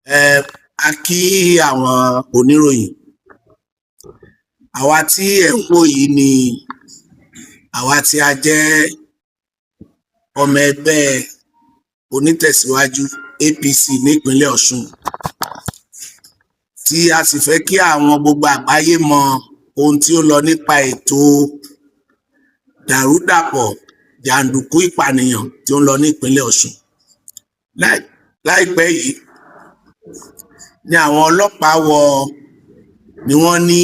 Ẹ a kí àwọn oníròyìn. Àwa tí ẹ̀ ń wò yìí ni àwa tí a jẹ́ ọmọ ẹgbẹ́ onítẹ̀síwájú APC nípínlẹ̀ Ọ̀ṣun, tí a sì fẹ́ kí àwọn gbogbo àgbáyé mọ ohun tí ó lọ nípa ètò dàrúdàpọ̀ jàǹdùkú ìpànìyàn tí ó ń lọ nípínlẹ̀ Ọ̀ṣun. Láìpẹ́ yìí ni àwọn ọlọ́pàá wọ ni wọ́n ní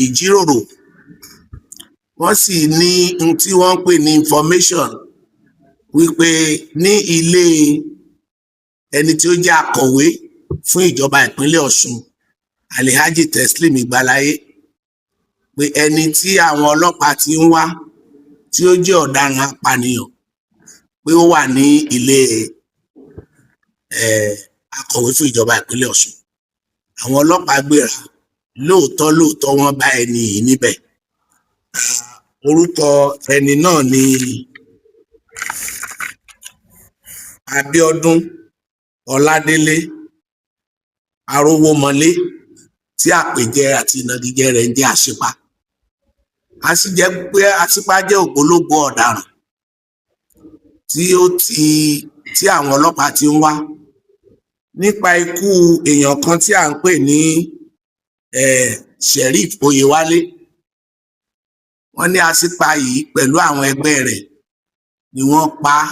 ìjíròrò, wọ́n sì ní ohun tí wọ́n ń pè ní information wípé ní ilé ẹni tí ó jẹ́ akọ̀wé fún ìjọba ìpínlẹ̀ Ọ̀ṣun, Alhaji Teslim Igbalaye, pé ẹni tí àwọn ọlọ́pàá ti ń wá, tí ó jẹ́ ọ̀daràn apànìyàn, pé ó wà ní ilé akọ̀wé fún ìjọba ìpínlẹ̀ Ọ̀ṣun. Àwọn ọlọ́pàá gbéra lóòótọ́ lóòótọ́, wọ́n bá ẹni yìí níbẹ̀. Orúkọ ẹni náà ni Abíọ́dún Ọládélé Arówómọlé, tí àpèjẹ àti ìnagijẹ rẹ̀ ń jẹ́ Aṣípa. A sì jẹ́ pé Aṣípa jẹ́ ògbólógbòó ọ̀daràn tí ó ti tí àwọn ọlọ́pàá ti ń wá nípa ikú èèyàn kan tí à ń pè ní Sheriff Oyèwálé. Wọ́n ní Aṣípa yìí pẹ̀lú àwọn ẹgbẹ́ rẹ̀ ni wọ́n pa á,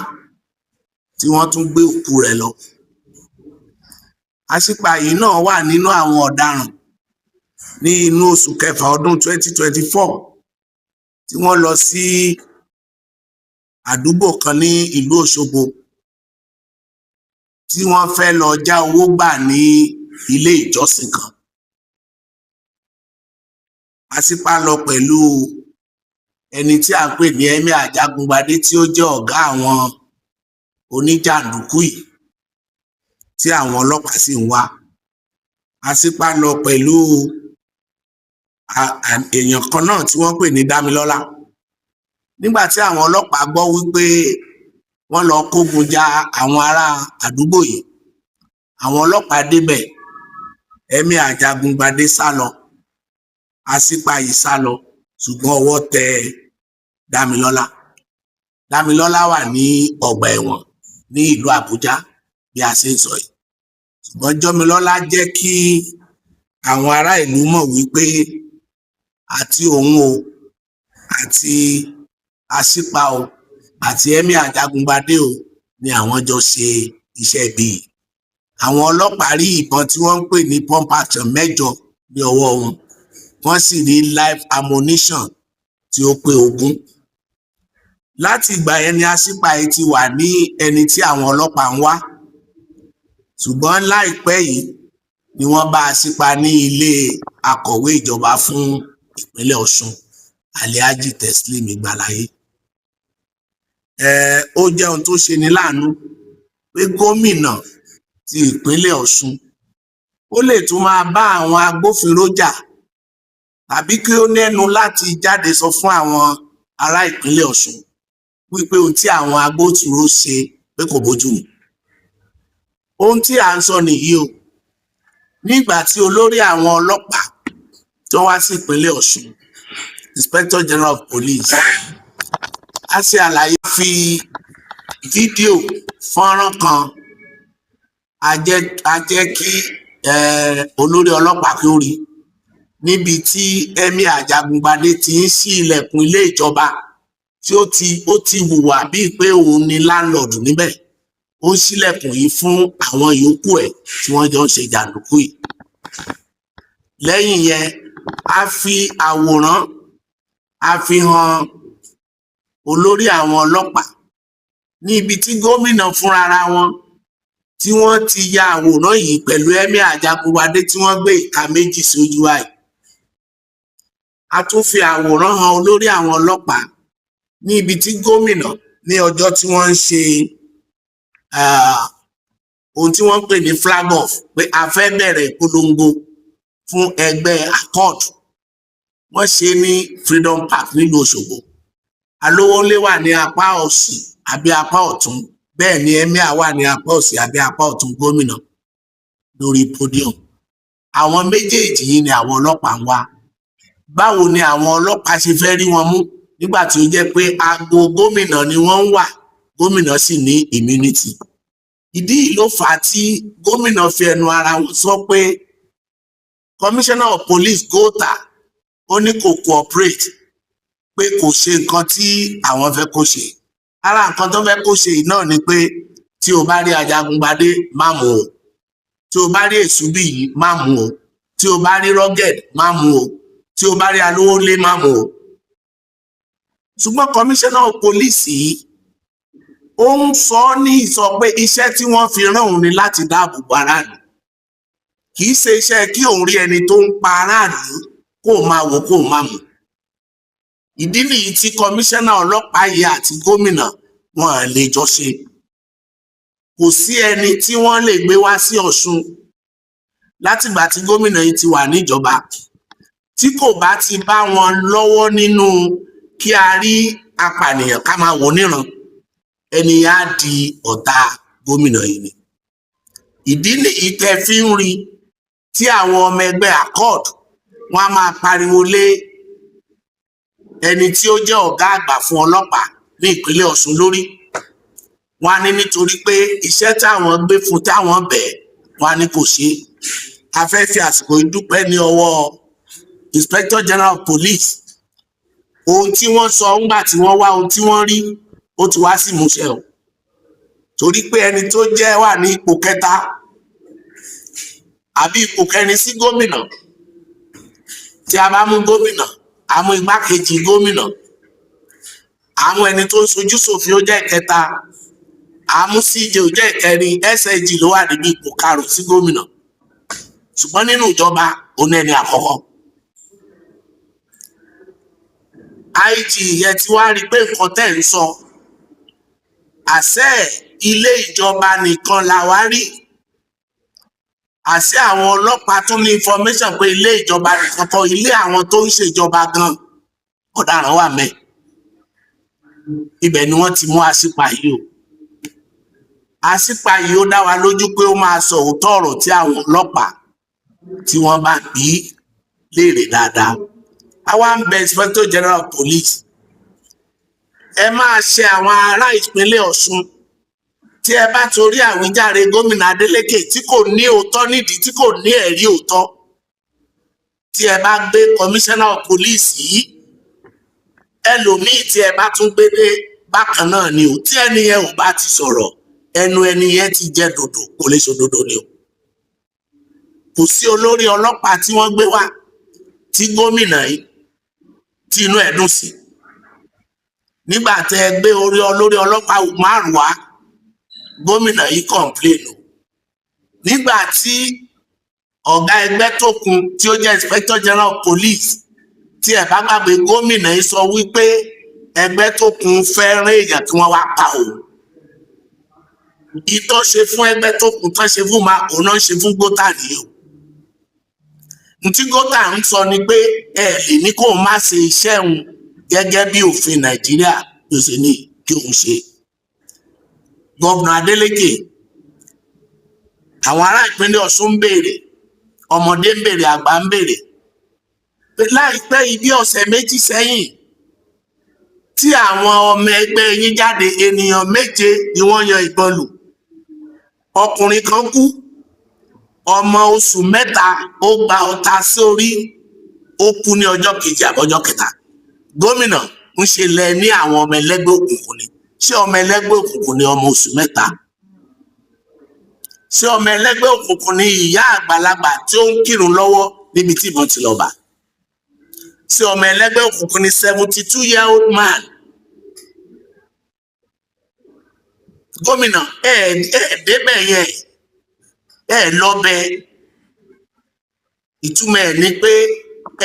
tí wọ́n tún gbé òkú rẹ̀ lọ. Aṣípa yìí náà wà nínú àwọn ọ̀daràn ní inú oṣù kẹfà ọdún 2024 tí wọ́n lọ sí àdúgbò kan ní ìlú Òṣogbo, tí wọ́n fẹ́ lọ já owó gbà ní ilé ìjọsìn kan. Aṣípa lọ pẹ̀lú ẹni tí à ń pè ní Emir Ajagungbadé, tí ó jẹ́ ọ̀gá àwọn oníjàǹdùkú yìí tí àwọn ọlọ́pàá sì ń wá. Aṣípa lọ pẹ̀lú èèyàn kan náà tí wọ́n pè ní Dámilọ́lá. Nígbà tí àwọn ọlọ́pàá gbọ́ wípé wọ́n lọ kógun ja àwọn ará àdúgbò yìí, àwọn ọlọ́pàá débẹ̀. Emir Ajagungbadé sá lọ, Aṣípa yìí sá lọ, ṣùgbọ́n ọwọ́ tẹ Dámilọ́lá. Dámilọ́lá wà ní ọgbà ẹ̀wọ̀n ní ìlú Àbújá bí a ṣe ń sọ yìí. Ṣùgbọ́n Jọmilọ́lá jẹ́ kí àwọn ará ìlú mọ̀ wípé àti òun o, àti Aṣípa o, àti Emir Ajagungbadé o ni àwọn jọ ṣe iṣẹ́ ibi yìí. Àwọn ọlọ́pàá rí ìbọn tí wọ́n ń pè ní pump action 8 ní ọwọ́ wọn, wọ́n sì rí live ammunition tí ó pé 20. Láti ìgbà yẹn ni Aṣípa yìí ti wà ní ẹni tí àwọn ọlọ́pàá ń wá. Ṣùgbọ́n láìpẹ́ yìí ni wọ́n bá Aṣípa ní ilé akọ̀wé ìjọba fún ìpínlẹ̀ Ọ̀ṣun, Alhaji Teslim Igbalaye. Ó jẹ́ ohun tó ṣeni láàánú pé gómìnà ti ìpínlẹ̀ Ọ̀ṣun ó lè tún máa bá àwọn agbófinró jà, tàbí kí ó nẹ́nu láti jáde sọ fún àwọn ará ìpínlẹ̀ Ọ̀ṣun wípé ohun tí àwọn agbófinró ṣe pé kò bójú mu. Ohun tí à ń sọ nìyí o. Nígbà tí olórí àwọn ọlọ́pàá tó wá sí ìpínlẹ̀ Ọ̀ṣun, Inspector General of Police, a ṣe àlàyé, fi fídíò fọ́nrán kan, a jẹ́ kí olórí ọlọ́pàá kí ó rí níbi tí Emir Ajagungbadé ti ń ṣí ilẹ̀kùn ilé ìjọba, tí ó ti hùwà bíi pé òun ni landlord níbẹ̀. Ó ń ṣílẹ̀kùn yìí fún àwọn yòókù ẹ̀ tí wọ́n jọ ń ṣe jàǹdùkú yìí. Lẹ́yìn yẹn, a fi àwòrán, a fi hàn olórí àwọn ọlọ́pàá ní ibi tí gómìnà fúnra wọn tí wọ́n ti ya àwòrán yìí pẹ̀lú Emir Ajagungbadé, tí wọ́n gbé ìka méjì sójú báyìí. A tún fi àwòrán hàn olórí àwọn ọlọ́pàá ní ibi tí gómìnà ní ọjọ́ tí wọ́n ń ṣe ohun tí wọ́n ń pè ní flag off, pé a fẹ́ bẹ̀rẹ̀ ìpolongo fún ẹgbẹ́ Accord. Wọ́n ṣe ní Freedom Park nílùú Òṣogbo. Alówólé wà ní apá òsì àbí apá ọ̀tún Bẹ́ẹ̀ ni emir wà ní apá òsì àbí apá ọ̀tún gómìnà lórí podium. Àwọn méjèèjì yìí ni àwọn ọlọ́pàá ń wá. Báwo ni àwọn ọlọ́pàá ṣe fẹ́ rí wọn mú nígbà tí ó jẹ́ pé agbo gómìnà ni wọ́n ń wà? Gómìnà sì ní immunity. Ìdí yìí ló fà á tí gómìnà fi ẹnu ara wọn sọ pé commissioner of police Gota, ó ní kò cooperate, pé kò ṣe nǹkan tí àwọn fẹ́ kó ṣe. Ara nǹkan tó fẹ́ kó ṣe yìí náà ni pé tí o bá rí Ajagungbadé, má mú o; tí o bá rí Èṣùbìyí, má mú o; tí o bá rí Rugged, má mú o; tí o bá rí Alówólé, má mú o. Ṣùgbọ́n commissioner of police yìí, ó ń sọ ní ìsọ pé iṣẹ́ tí wọ́n fi rán òun ni láti dáàbò bo aráàlú, kì í ṣe iṣẹ́ kí òun rí ẹni tó ń pa aráàlú kó máa wò kó máa mú. Ìdí nìyí tí kọmíṣánná ọlọ́pàá yìí àti gómìnà wọn à lè jọ ṣe. Kò sí ẹni tí wọ́n lè gbé wá sí Ọ̀ṣun látìgbà tí gómìnà yìí ti wà níjọba tí kò bá ti bá wọn lọ́wọ́ nínú kí a rí apànìyàn ká máa wò níran, ẹni á di ọ̀tá gómìnà yìí ni. Ìdí nìyí tẹ́ fi ń rí tí àwọn ọmọ ẹgbẹ́ Accord, wọn á máa pariwo lé ẹni tí ó jẹ́ ọ̀gá àgbà fún ọlọ́pàá ní ìpínlẹ̀ Ọ̀ṣun lórí. Wọn á ní nítorí pé iṣẹ́ táwọn gbé fún, táwọn bẹ̀, wọn á ní kò ṣe é. A fẹ́ fi àsìkò yìí dúpẹ́ ní ọwọ́ Inspector General of Police. Ohun tí wọ́n sọ ńgbà tí wọ́n wá, ohun tí wọ́n rí, ó ti wá sí ìmúṣẹ o, torí pé ẹni tó jẹ́ wà ní ipò kẹta àbí ipò kẹrin sí gómìnà, tí a bá mú gómìnà, a mú igbákejì gómìnà, a mú ẹni tó ń sojú ṣòfin, ó jẹ́ ìkẹta, a mú CJ, ó jẹ́ ìkẹrin, SSG ló wà níbi ipò karùn-ún sí gómìnà. Ṣùgbọ́n nínú ìjọba, òun ní ẹni àkọ́kọ́. IG yẹn ti wá rí i pé nǹkan tẹ́ ń sọ, àṣẹ ilé ìjọba nìkan la wá rí, àṣẹ àwọn ọlọ́pàá tún ní information pé ilé ìjọba nìkan kọ́, ilé àwọn tó ń ṣèjọba gan, ọ̀daràn wà mẹ́. Ibẹ̀ ni wọ́n ti mú Aṣípa yìí o. Aṣípa yìí, ó dá wa lójú pé ó máa sọ òótọ́ ọ̀rọ̀ tí àwọn ọlọ́pàá tí wọ́n bá bí léèrè dáadáa. Àwa ń bẹ Inspector General of Police, ẹ máa ṣe àwọn ará ìpínlẹ̀ Ọ̀ṣun. Tí ẹ bá torí àwíjàre gómìnà Adeleke tí kò ní òótọ́ nídìí, tí kò ní ẹ̀rí òótọ́, tí ẹ bá gbé commissioner of police yìí, ẹlòmíì tí ẹ bá tún gbé dé, bákan náà ni o. Tí ẹni yẹn ò bá ti sọ̀rọ̀, ẹnu ẹni yẹn ti jẹ́ dòdò, kò lè ṣòdodo ni o. Kò sí olórí ọlọ́pàá tí wọ́n gbé wá tí gómìnà yìí tí inú ẹ̀ dùn sí. Nígbà tẹ́ ẹ gbé orí olórí ọlọ́pàá márùn wá, gómìnà yìí complain o. Nígbà tí ọ̀gá ẹgbẹ́ tó kun tí ó jẹ́ Inspector General of Police, tí ẹ bá gbàgbé, gómìnà yìí sọ wípé ẹgbẹ́ tó kun fẹ́ràn èèyàn kí wọ́n wá pa òun. Ìtọ́ ṣe fún ẹgbẹ́ tó kun tán ṣe fún ma, òun náà ṣe fún Gota nìyí o. Ntí Gota ń sọ ni pé ẹ lè ní kóun má ṣe iṣẹ́ òun gẹ́gẹ́ bí òfin Nàìjíríà ló ṣe ní kí òun ṣe. Governor Adeleke, àwọn ará ìpínlẹ̀ Ọ̀ṣun ń béèrè, ọmọdé ń béèrè, àgbà ń béèrè pé láìpẹ́ yìí, bí ọ̀sẹ̀ 2 sẹ́yìn, tí àwọn ọmọ ẹgbẹ́ yín jáde, ènìyàn 7 ni wọ́n yan ìbọn lù. Ọkùnrin kan kú, ọmọ oṣù 3 ó gba ọta sórí, ó kú ní ọjọ́ kejì àbọ̀jọ́ kẹta. Gómìnà, ń ṣe lẹ ní àwọn ọmọ ẹlẹ́gbẹ́ òkùnkùn ni. Ṣé ọmọ ẹlẹ́gbẹ́ òkùnkùn ni ọmọ oṣù 3? Ṣé ọmọ ẹlẹ́gbẹ́ òkùnkùn ni ìyá àgbàlagbà tí ó ń kírun lọ́wọ́ níbi tí ìbọn ti lọ bá? Ṣé ọmọ ẹlẹ́gbẹ́ òkùnkùn ni 72-year-old man? Gómìnà, ẹ ẹ débẹ̀ yẹn, ẹ lọ́bẹ̀. Ìtumọ̀ ẹ̀ ni pé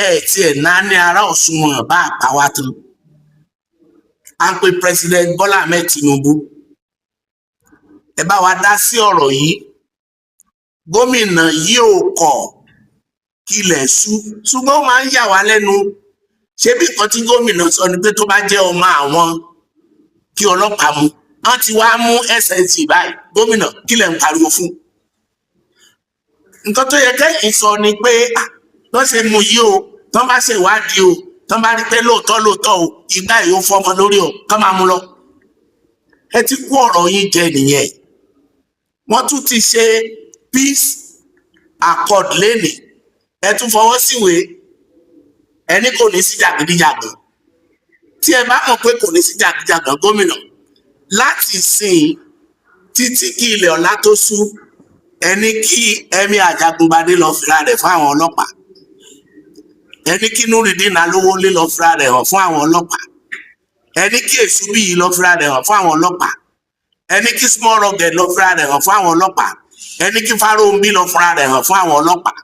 ẹ tiẹ̀ náà ní ará Ọ̀ṣun wọn bá àpá wa tán. À ń pe President Bola Ahmed Tinubu, ẹ bá wa dá sí ọ̀rọ̀ yìí. Gómìnà yìí ò kọ̀ kílẹ̀ ṣú, ṣùgbọ́n ó máa ń yà wá lẹ́nu. Ṣé bí nǹkan tí gómìnà sọ ni pé tó bá jẹ́ ọmọ àwọn, kí ọlọ́pàá mú. Wọ́n ti wá mú SSG báyìí. Gómìnà, kí lẹ̀ ń pariwo fún? Nǹkan tó yẹ kẹ́yìn sọ ni pé, ah, wọ́n ṣe mú yìí o, tán bá ṣe ìwádìí o, tán bá rí pé lóòótọ́ lóòótọ́ o, ìgbà yìí ó fọmọ lórí o, kán máa mú lọ. Ẹ ti kó ọ̀rọ̀ yín jẹ nìyẹn. Wọ́n tún ti ṣe peace accord lénìí, ẹ tún fọwọ́ síwèé, ẹni kò ní sí jàgídíjàgan. Tí ẹ bá mọ̀ pé kò ní sí jàgídíjàgan, gómìnà, láti sìn títí kí ilẹ̀ ọ̀la tó ṣú, ẹni kí Emir Ajagungbadé lọ fira rẹ̀ fún àwọn ọlọ́pàá, ẹni kí Nurudeen Alówólé lọ fira rẹ̀ hàn fún àwọn ọlọ́pàá, ẹni kí Èṣùbíyì lọ fira rẹ̀ hàn fún àwọn ọlọ́pàá, ẹni kí Small Rugged lọ fira rẹ̀ hàn fún àwọn ọlọ́pàá, ẹni kí Fáróǹbí lọ fira rẹ̀ hàn fún àwọn ọlọ́pàá.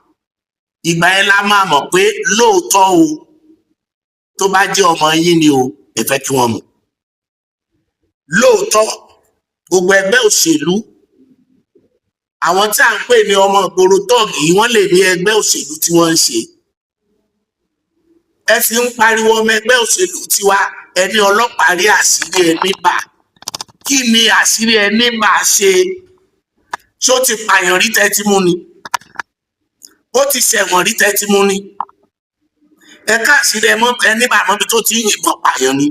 Ìgbà yẹn la máa mọ̀ pé lóòótọ́ o, tó bá jẹ́ ọmọ yín ni o, ẹ fẹ́ kí wọ́n mọ̀ lóòótọ́. Gbogbo ẹgbẹ́ òṣèlú, àwọn tí à ń pè ní ọmọ ìgboro tọ́ọ̀gì yìí, wọ́n lè ní ẹgbẹ́ òṣèlú tí wọ́n ń ṣe. Ẹ sì ń pariwo ọmọ ẹgbẹ́ òṣèlú tiwa. Ẹni ọlọ́pàá rí àṣírí ẹni bà. Kí ni àṣírí ẹni bà ṣe? Ṣó ti pààyàn rí tẹ́tí mú ni? Ó ti ṣẹ̀wọ̀n rí tẹ́tí mú ni? Ẹ káàṣírí ẹni bà mọ́bi tó ti ń yìnbọn pààyàn ni.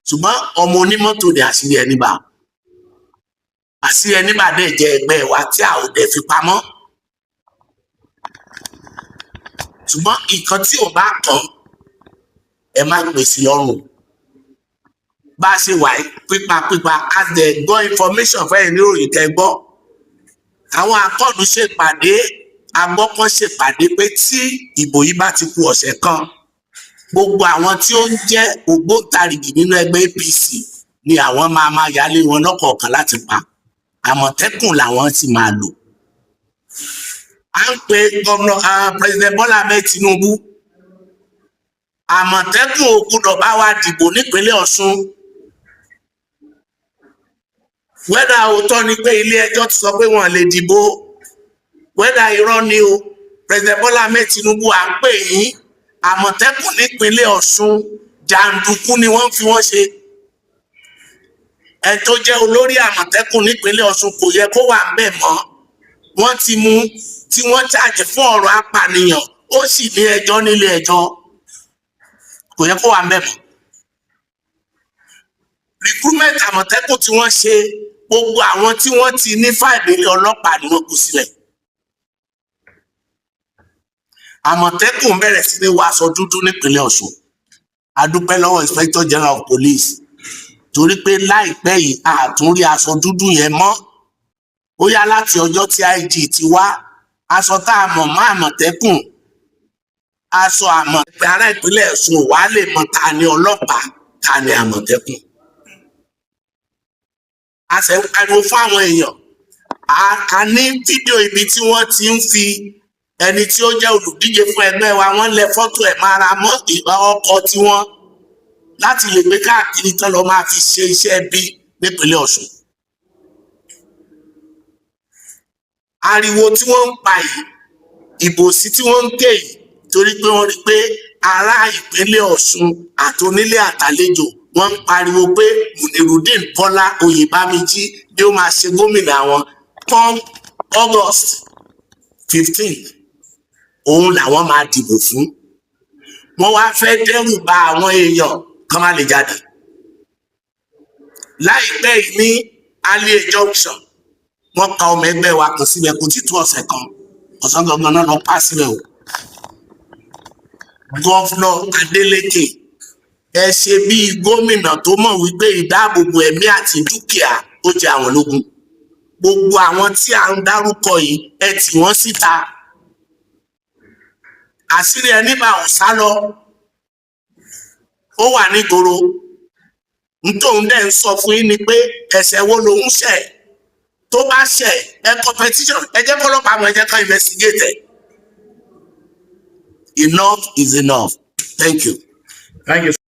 Ṣùgbọ́n ọmọ onímọ́tò ni àṣírí ẹni bà. Àṣírí ẹni bà dẹ̀ jẹ́ ẹgbẹ́ wa tí a ò dẹ̀ fi pamọ́. Ṣùgbọ́n nǹkan tí ò bá kàn, ẹ má gbé sí lọ́rùn. Bá a ṣe wà yìí, pípa pípa a dẹ̀ gbọ́ information fẹ́yìn níròyìn tẹ́ gbọ́. Àwọn Accord ṣèpàdé, agbọ́kàn ṣèpàdé pé tí ìbò yìí bá ti ku ọ̀sẹ̀ kan, gbogbo àwọn tí ó ń jẹ́ ògbóǹtarìgì nínú ẹgbẹ́ APC ni àwọn máa máa yálé wọn lọ́kọ̀ọ̀kan láti pa. Àmọ̀tẹ́kùn làwọn sì máa lò. À ń pe gómìnà, President Bola Ahmed Tinubu, Àmọ̀tẹ́kùn ò gbúdọ̀ bá wa dìbò nípínlẹ̀ Ọ̀ṣun. Whether òótọ́ ni pé ilé ẹjọ́ ti sọ pé wọ́n lè dìbò, whether irọ́ ni o, President Bola Ahmed Tinubu, à ń pè yín. Àmọ̀tẹ́kùn nípínlẹ̀ Ọ̀ṣun, jàǹdùkú ni wọ́n fi wọ́n ṣe. Ẹni tó jẹ́ olórí Àmọ̀tẹ́kùn nípínlẹ̀ Ọ̀ṣun kò yẹ kó wà ńbẹ̀ mọ́. Wọ́n ti mú tí wọ́n charge fún ọ̀rọ̀ apànìyàn, ó sì ní ẹjọ́ nílé ẹjọ́. Kò yẹ kó wà ńbẹ̀ mọ́. Recruitment Àmọ̀tẹ́kùn tí wọ́n ṣe, gbogbo àwọn tí wọ́n ti ní file ilé ọlọ́pàá ni wọ́n kó sílẹ̀. Àmọ̀tẹ́kùn bẹ̀rẹ̀ sí ní wọ aṣọ dúdú nípínlẹ̀ Ọ̀ṣun. A dúpẹ́ lọ́wọ́ Inspector General of Police, torí pé láìpẹ́ yìí, a tún rí aṣọ dúdú yẹn mọ́. Bóyá láti ọjọ́ tí IG ti wá, aṣọ tá a mọ̀ mọ́ Àmọ̀tẹ́kùn, aṣọ àmọ̀tẹ́kùn, ará ìpínlẹ̀ Ọ̀ṣun wàá lè mọ ta ni ọlọ́pàá, ta ni Àmọ̀tẹ́kùn. A ṣe ń pariwo fún àwọn èèyàn. A ní fídíò ibi tí wọ́n ti ń fi ẹni tí ó jẹ́ olùdíje fún ẹgbẹ́ wa, wọ́n lẹ fọ́tò ẹ̀ mára mọ́ ọkọ̀ tiwọn láti lè gbé káàkiri tán lọ máa fi ṣe iṣẹ́ bí nípínlẹ̀ Ọ̀ṣun. Ariwo tí wọ́n ń pa yìí, ìbòsí tí wọ́n ń ké yìí, torí pé wọ́n rí pé ará ìpínlẹ̀ Ọ̀ṣun àtonílé àtàlejò, wọ́n ń pariwo pé Munirudeen Bọ́lá Oyèbámijí ni ó máa ṣe gómìnà àwọn come August 15, òun làwọn máa dìbò fún. Wọ́n wá fẹ́ dẹ́rù ba àwọn èèyàn kán má lè jáde. Láìpẹ́ yìí ní Alie Junction, wọ́n ka ọmọ ẹgbẹ́ wa kan síbẹ̀. Kò tí tó ọ̀sẹ̀ kan, ọ̀sán gangan náà lọ pa síbẹ̀ o. Governor Adeleke, ẹ ṣe bíi gómìnà tó mọ̀ wípé ìdáàbòbò ẹ̀mí àti dúkìá, ó jẹ àwọn lógún. Gbogbo àwọn tí à ń dárúkọ yìí, ẹ tì wọ́n síta. Àṣírí ẹni bá ò sá lọ, ó wà nígboro. Ntóun dẹ̀ ń sọ fún yín ni pé ẹ̀ṣẹ̀ wo lòun ṣẹ̀? Tó bá ṣẹ̀, ẹ kọ petition, ẹ jẹ́ kọ́lọ́pàá mọ̀, ẹ jẹ́ ká investigate ẹ̀. Enough is enough. Thank you. Thank you.